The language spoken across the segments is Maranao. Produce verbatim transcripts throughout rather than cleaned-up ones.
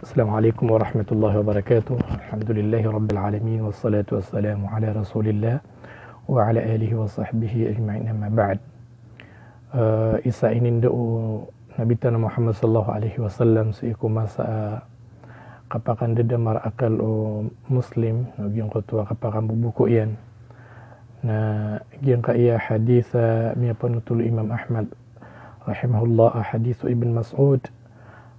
Assalamu alaikum warahmatullahi wabarakatuh. Alhamdulillahi rabbil alamin, wassalatu wassalamu ala rasulillah wa ala alihi wa sahbihi ajma'in, amma ba'd. Eh, isa inindo o Nabi tano Muhammad sallallahu alaihi wasallam sii ko masa a kapakandadamar akal o Muslim, na giyangkoto a kapakambubuko iyan. Na giyangkaya hadith a miyapanotol o Imam Ahmad rahimahullah, a hadith o Ibn Mas'ud,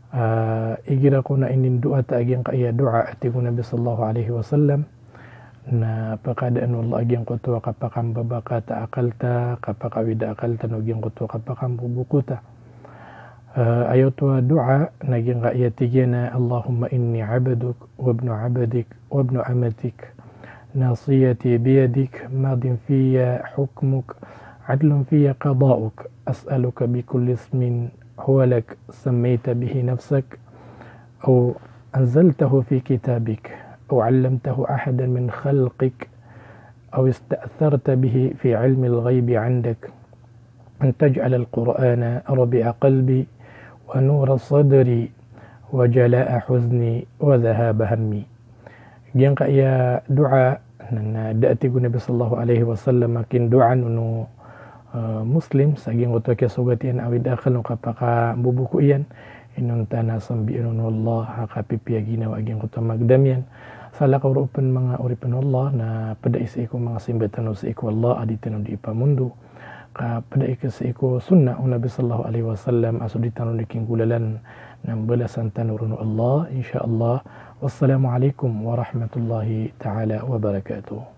a igira ko na inindoa ta a giyangkaya doa a tig o Nabi sallallahu alaihi wasallam, na pakadaan o Allah a giyangkoto a kapakambabaka ta akal ta, kapakawida akal ta, na giyangkoto a kapakambubuko ta. Eh, aya oto a doa na giyangkaya tig iyan a, Allahumma inni abduk wa ibnu abdik wa ibnu amatik, nasiyati biyadik, madin fiyya hukmuk, adlun fiyya qada'uk, as'aluka bikulli ismin huwa lak, sammayta bihi nafsak, aw anzaltahu fi kitabik, aw allamtahu ahadan min khalqik, aw ista'tharta bihi fi ilmil ghaybi indak, an taj'alal Qur'ana rabi'a qalbi, wa nura sadri, wa jala'a huzni, wa dhahaba hammi. Giyangkaya doa, na, na da a tig o Nabi sallallahu alaihi wasallam a kindoaan o, eh, Muslim sa giyangkoto a kiyasogat iyan a awida akal o kapakambubuko iyan, inonta na sambian o Allah a kapipiya ginawa a giyangkoto a magdam iyan. Salakaw roo pen manga oripn o Allah, na pd a isa ko manga simba tano sii ko Allah a di tano di ipamondo, ka pd a isa ko sunnah o Nabi sallallahu alaihi wasallam a so di tano di kinggolalan na mbalasan tano ron o Allah, insha Allah. Wassalamu alaikum warahmatullahi ta'ala wabarakatuh.